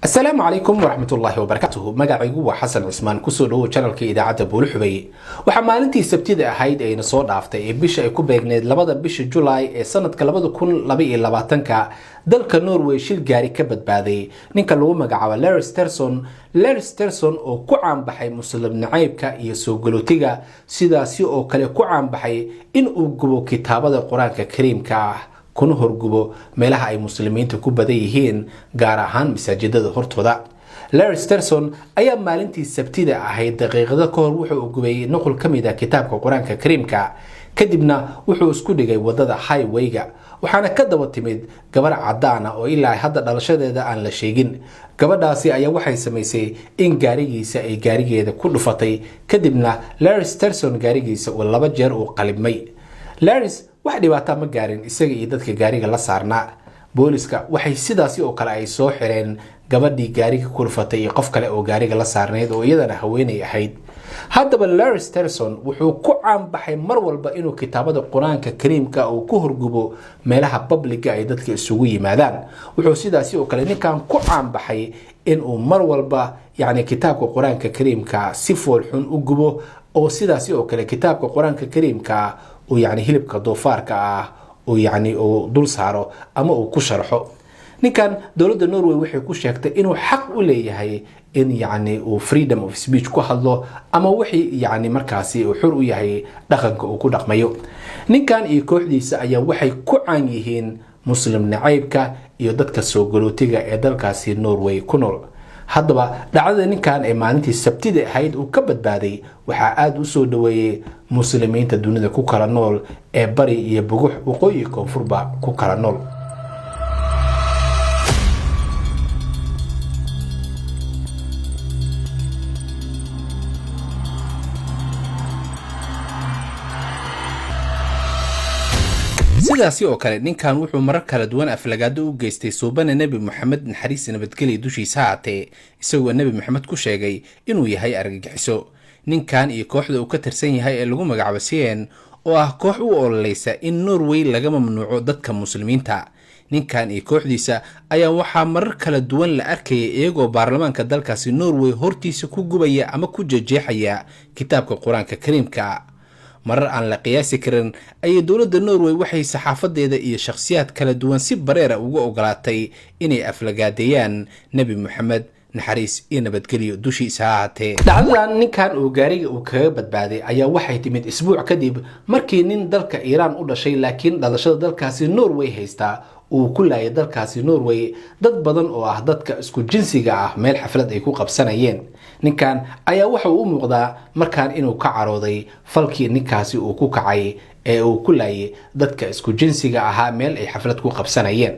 Asalaamu calaykum waraxmatullaahi wabarakaatuhu. Magacaygu waa Xasan Cismaan. Kusoo dhawow channelka idaacadda Buulixubay. Waxaa maalintii Sabtida ahayd ayna soo dhaaftay ee bisha ay ku beegneyd 2-da bisha Julaay ee sanadka 2022-ka dalka Norway shil gaari ka badbaaday ninka lagu magacaabo Larry Sterson. Larry Sterson oo ku caanbaxay Muslim nacaybka iyo soo galootiga, sidaasi oo kale ku caanbaxay in uu gubo kitaabada Qur-aanka Kariimka ah, kuna horgubo meelaha ay Muslimiinta ku badan yihiin, gaar ahaan masaajidada hortooda. Larry Sterson ayaa maalintii Sabtida ahayd daqiiqado ka hor wuxuu gubay nuqul ka mid ah kitaabka Qur-aanka Kariimka, kadibna wuxuu isku dhigay wadada highwayga. Waxaana ka daba timid gabar cadaan ah oo ilaa hadda dhalashadeeda aan la sheegin. Gabadhaasi ayaa waxay samaysay in gaarigiisa ay gaarigeeda ku dhufatay, kadibna Larry Sterson gaarigiisa uu laba jeer uu qalibmay. Larry wax dhibaataa ma gaarin isaga iyo dadka gaariga la saarnaa. Booliska waxay sidaasi oo kale ay soo xireen gabadhii gaariga ku dhufatay iyo qof kale oo gaariga la saarnayd oo iyadana haweenay ahayd. Haddaba Larry Sterson wuxuu ku caanbaxay mar walba inuu kitaabada Qur-aanka Kariimka uu ku horgubo meelaha publicga ay dadka isugu yimaadaan. Wuxuu sidaasi oo kale ninkan ku caanbaxay inuu mar walba yacni kitaabka Qur-aanka Kariimka si foolxun u gubo, oo sidaasi oo kale kitaabka Qur-aanka Kariimka uu yacni hilibka doofaarka ah uu yacni uu dul saaro ama uu ku sharxo. Ninkan dowladda Norway waxay ku sheegtay inuu xaq u leeyahay in yacni uu freedom of speech ku hadlo, ama wixii yacni markaasi uu xur u yahay dhaqanka uu ku dhaqmayo. Ninkan iyo kooxdiisa ayaa waxay ku caan yihiin Muslim nacaybka iyo dadka soo galootiga ee dalkaasi Norway ku nool. Haddaba dhacdada ninkan ee maalintii Sabtida ahayd uu ka badbaaday waxaa aada u soo dhaweeyey Muslimiinta dunida ku kala nool ee bari iyo bugux, waqooyi, koonfurba ku kala nool. Sidaasi oo kale ninkan wuxuu marar kala duwan aflagaado u geystay suubana Nebi Moxamed, naxariis nabadgelya dushiisa haatee, isagoo Nebi Moxamed ku sheegay inuu yahay argagixiso. Ninkan iyo kooxda uu ka tirsan yahay ee lagu magacaabo Cn, oo ah koox u ololeysa in Norway laga mamnuuco dadka Muslimiinta, ninkan iyo kooxdiisa ayaa waxaa marar kala duwan la arkayay iyagoo baarlamaanka dalkaasi Norway hortiisa ku gubaya ama ku jejeexaya kitaabka Qur-aanka Kariimka. Marar aan la qiyaasi karin ayay dowladda Norway waxay saxaafadeeda iyo shakhsiyaad kala duwan si bareera uga ogolaatay inay aflagaadeeyaan Nebi Moxamed, naxariis iyo nabadgelyo dushiisa ha ahaatee. Dhacdadan ninkan uu gaariga uu kaga badbaaday ayaa waxay timid isbuuc kadib markii nin dalka Iiraan u dhashay laakiin dhalashada dalkaasi Norway haystaa uu ku laayay dalkaasi Norway dad badan oo ah dadka isku jinsiga ah meel xaflad ay ku qabsanayeen. Ninkan ayaa waxa uu u muuqdaa markaan inuu ka carooday falkii ninkaasi uu ku kacay ee uu ku laayay dadka isku jinsiga ahaa meel ay xaflad ku qabsanayeen.